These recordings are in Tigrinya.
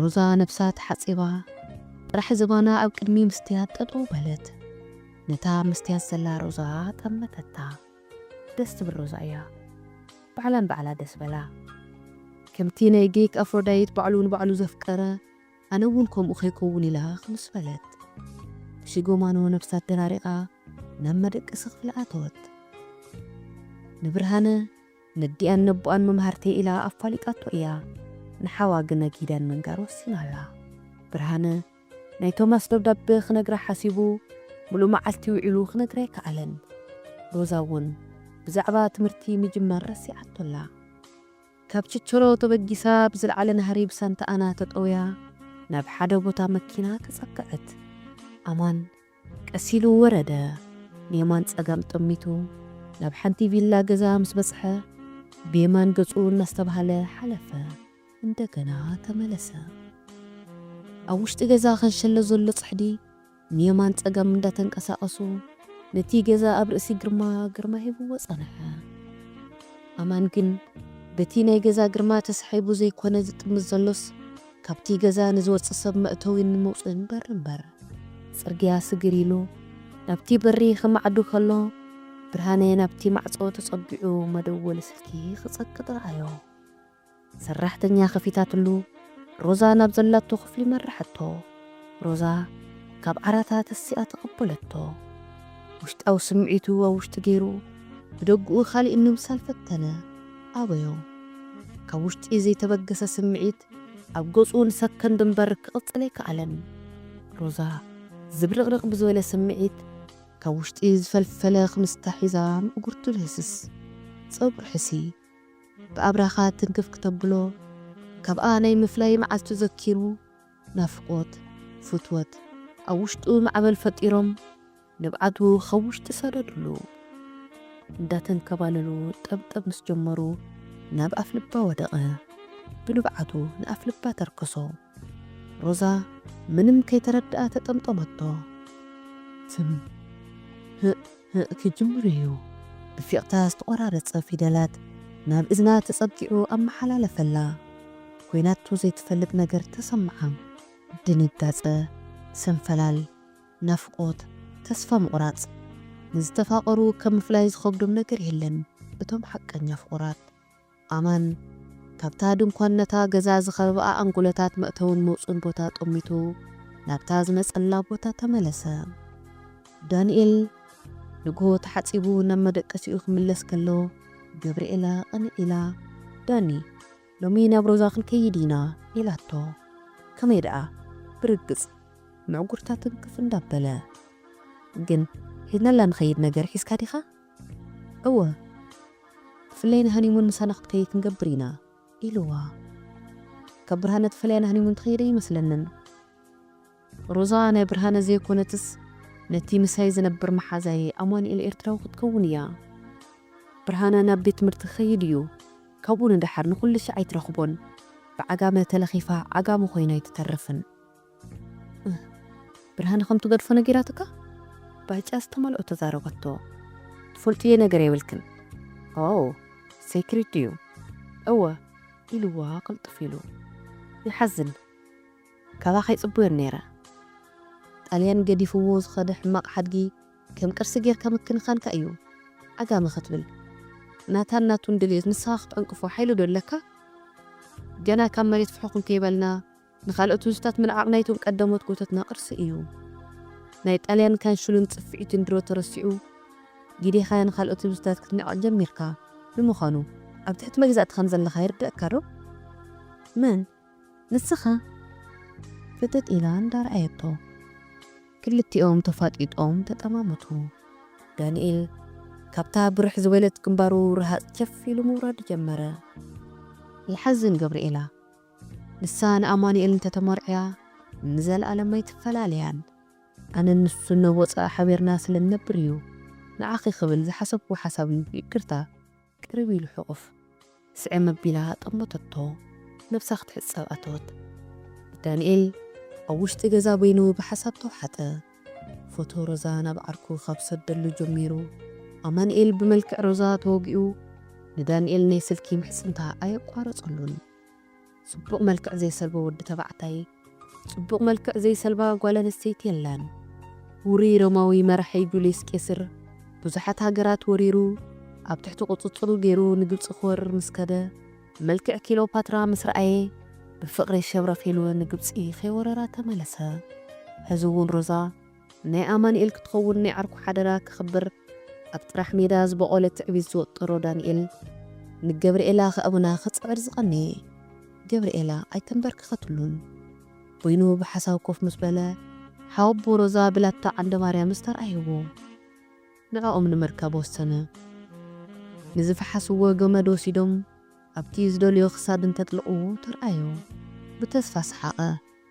ሮዛ ነብሳ ተሓጺባ፣ ጥራሕ ዝባና ኣብ ቅድሚ መስትያት ጠጠው በለት። ነታ መስትያት ዘላ ሮዛ ጠመተታ። ደስ ትብል ሮዛ እያ። ባዕላን ባዕላ ደስ በላ። ከምቲ ናይ ግሪክ ኣፍሮዳይት ባዕሉ ንባዕሉ ዘፍቀረ፣ ኣነ እውን ከምኡ ከይከውን ኢላ ክምስ በለት። ብሽጎማኖ ነብሳ ኣደራሪቓ ናብ መደቀሲ ክፍሊ ኣተወት። ንብርሃነ ነዲኣን ነቦኣን መምሃርተይ ኢላ ኣፋሊጣቶ እያ። ንሓዋ ግን ኣጊዳን ምንጋር ወሲና ኣላ። ብርሃነ ናይ ቶማስ ደብዳበ ክነግራ ሓሲቡ፣ ምሉእ መዓልቲ ውዒሉ ክነግራ ኣይከኣለን። ሮዛ እውን ብዛዕባ ትምህርቲ ምጅማር ረሲዓቶ ኣላ። ካብ ችቸሮ ተበጊሳ ብዝለዓለ ናህሪ ብሳንታኣና ተጠውያ ናብ ሓደ ቦታ መኪና ተጸግዐት። ኣማን ቀስ ኢሉ ወረደ። ንየማን ጸጋም ጠሚቱ ናብ ሓንቲ ቪላ ገዛ ምስ በጽሐ፣ ብየማን ገጹ እናስተብሃለ ሓለፈ። እንደገና ተመለሰ። ኣብ ውሽጢ ገዛ ከንሸሎ ዘሎ ጽሕዲ ንየማን ጸጋም እንዳተንቀሳቐሱ፣ ነቲ ገዛ ኣብ ርእሲ ግርማ ግርማ ሂብዎ ጸንሐ። ኣማን ግን በቲ ናይ ገዛ ግርማ ተሳሒቡ ዘይኮነ ዝጥምት ዘሎስ፣ ካብቲ ገዛ ንዝወጽእ ሰብ መእተዊን መውጽእን በር እምበር። ጽርግያ ስግር ኢሉ ናብቲ በሪ ክማዕዱ ከሎ፣ ብርሃነ ናብቲ ማዕጾ ተጸጊዑ መደወሊ ስልኪ ክጸቅጥ ረኣዮ። ሰራሕተኛ ከፊታትሉ፣ ሮዛ ናብ ዘላቶ ክፍሊ መራሐቶ። ሮዛ ካብ ዓራታ ተሲኣ ተቐበለቶ። ውሽጣዊ ስምዒቱ ኣብ ውሽጢ ገይሩ፣ ብደግኡ ካልእ ንምሳል ፈተነ። ኣበዮ። ካብ ውሽጢ ዘይተበገሰ ስምዒት ኣብ ገጹ ንሰከንድ እምበር ክቕጽል ኣይከኣለን። ሮዛ ዝብርቕርቕ ብዝበለ ስምዒት ካብ ውሽጢ ዝፈልፈለ ክምስታ ሒዛ ምእጉርቱ ልህስስ። ጸጉሪ ሕሲ ብኣብራኻ ትንክፍ ክተብሎ፣ ካብኣ ናይ ምፍላይ መዓልቱ ዘኪሩ፣ ናፍቖት፣ ፍትወት ኣብ ውሽጡ ማዕበል ፈጢሮም፣ ንብዓቱ ካብ ውሽጢ ሰደድሉ። እንዳተንከባለሉ ጠብጠብ ምስ ጀመሩ፣ ናብ ኣፍልባ ወደቐ። ብንብዓቱ ንኣፍልባ ተርከሶ። ሮዛ ምንም ከይተረድኣ ተጠምጠመቶ። ትም፣ ህእ፣ ህእ ክጅምር እዩ። ብፊቕታ ዝተቖራረጸ ፊደላት ናብ እዝና ተጸጊዑ ኣመሓላለፈላ። ኮይናቶ ዘይትፈልጥ ነገር ተሰምዓ። ድንጋጸ፣ ሰንፈላል፣ ናፍቖት፣ ተስፋ ምቑራጽ። ንዝተፋቐሩ ከም ምፍላይ ዝኸብዶም ነገር የለን። እቶም ሓቀኛ ፍቑራት። ኣማን ካብታ ድንኳን ነታ ገዛ ዝኸበኣ ኣንጎሎታት መእተውን መውጽኡን ቦታ ጠሚቱ ናብታ ዝመጸላ ቦታ ተመለሰ። ዳንኤል ንግሆ ተሓጺቡ ናብ መደቀሲኡ ክምለስ ከሎ፣ ገብርኤላ ቅንዕ ኢላ፣ "ዳኒ፣ ሎሚ ናብ ሮዛ ክንከይድ ኢና" ኢላቶ። ከመይ ደኣ? ብርግጽ ምዕጉርታ ትንክፍ እንዳበለ። "ግን ሒዝናላ ንኸይድ ነገር ሒዝካ ዲኻ?" "እወ፣ ፍለይና ሃኒሙን ምሳና ክትከይድ ክንገብር ኢና" ኢልዋ። ካብ ብርሃነ ትፈለያ ንሃኒሙን ትኸይድ ኣይመስለንን። ሮዛ ናይ ብርሃነ ዘይኮነትስ ነቲ ምሳይ ዝነብር መሓዛይ ኣማኑኤል ኤርትራዊ ክትከውን እያ። ብርሃነ ናብ ቤት ትምህርቲ ክኸይድ እዩ። ካብኡ ንደሓር ንኹሉ ሻዕ ኣይትረኽቦን። ብዓጋመ ተለኺፋ ዓጋመ ኮይና ኣይትተርፍን። "እህ፣ ብርሃነ ከም ትገድፎ ነጊራትካ?" ባጫ ዝተመልኦ ተዛረበቶ። "ትፈልጥዮ ነገር የብልክን?" "ኦ፣ ሴክሬት ድዩ?" "እወ" ኢልዋ ቅልጥፍ ኢሉ። "ይሓዝን። ካባኻ ይጽበዮን ነይረ። ጣልያን ገዲፍዎ ዝኸደ ሕማቕ ሓድጊ ከም ቅርሲ ጌርካ ምክንኻንካ እዩ። ዓጋመ ክትብል። ናታን ናቱን ድልየት ንስኻ ክትዕንቅፎ ሓይሊ ዶ ኣለካ? ገና ካብ መሬት ፍሑኽ እንከይበልና፣ ንኻልኦት ህዝብታት ምንዓቕ ናይቶም ቀዳሞት ጎተትና ቅርሲ እዩ። ናይ ጣልያን ካንሽሉን ጽፍዒትን ድሮ ተረሲዑ፣ ጊዴኻ ንኻልኦት ህዝብታት ክትንዕቕ ጀሚርካ። ንምዃኑ፣ ኣብ ትሕቲ መግዛእቲ ከም ዘለኻ ይርደኣካ ዶ?" "መን? ንስኻ?" ፍጥጥ ኢላ እንዳረኣየቶ። ክልቲኦም ተፋጢጦም ተጠማመቱ። ዳንኤል ካብታ ብርሕ ዝበለት ግንባሩ ረሃጽ ቸፍ ኢሉ ምውራድ ጀመረ። "ይሓዝን ገብርኤላ፣ ንሳ ንኣማኑኤል እንተተመርዕያ ንዘለኣለም ኣይትፈላለያን። ኣነን ንሱን ናብ ወጻኢ ሓቢርና ስለ ንነብር እዩ ንዓኺ ክብል ዝሓሰብኩ ሓሳብ እዩ፣ ይቅርታ" ቅርብ ኢሉ ሕቑፍ ስዕም ኣቢላ ጠመተቶ። ነብሳ ክትሕጸብ ኣተወት። ዳንኤል ኣብ ውሽጢ ገዛ በይኑ ብሓሳብ ተውሓጠ። ፎቶ ሮዛ ናብ ዓርኩ ካብ ሰደሉ ጀሚሩ፣ ኣማኑኤል ብመልክዕ ሮዛ ተወጊኡ ንዳንኤል ናይ ስልኪ ምሕጽንታ ኣየቋረጸሉን። ጽቡቕ መልክዕ ዘይሰልቦ ወዲ ተባዕታይ፣ ጽቡቕ መልክዕ ዘይሰልባ ጓል ኣንስተይቲ የላን። ውሪ ሮማዊ መራሒ ጁልየስ ቄስር ብዙሓት ሃገራት ወሪሩ፣ ኣብ ትሕቲ ቁጽጽሩ ገይሩ ንግብጺ ክወርር ምስ ከደ፣ መልክዕ ክሊዮፓትራ ምስ ረኣየ፣ ብፍቕሪ ሸብረኽ ኢሉ ንግብጺ ከይወረራ ተመለሰ። ሕዚ እውን ሮዛ ናይ ኣማኑኤል ክትኸውን ናይ ዓርኩ ሓደራ ክኽብር ኣብ ጥራሕ ሜዳ ዝበቖለ ትዕቢት ዝወጠሮ ዳንኤል ንገብርኤላ ከእምና ክጽዕር ዝቐነየ። ገብርኤላ ኣይተንበርክኸትሉን። በይኑ ብሓሳብ ኮፍ ምስ በለ ሓወቦ ሮዛ ብላታ ዓንደ ማርያም ዝተርኣይዎ። ንዕኦም ንምርካብ ወሰነ። ንዝፈሓስዎ ገመድ ወሲዶም ኣብቲ ዝደልዮ ክሳድ እንተጥልቕዎ ተርኣዮ። ብተስፋ ሰሓቐ።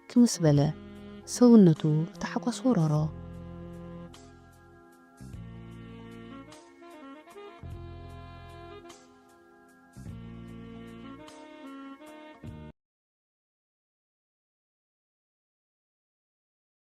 ክምስ በለ። ሰውነቱ ብታሕጓስ ወረሮ።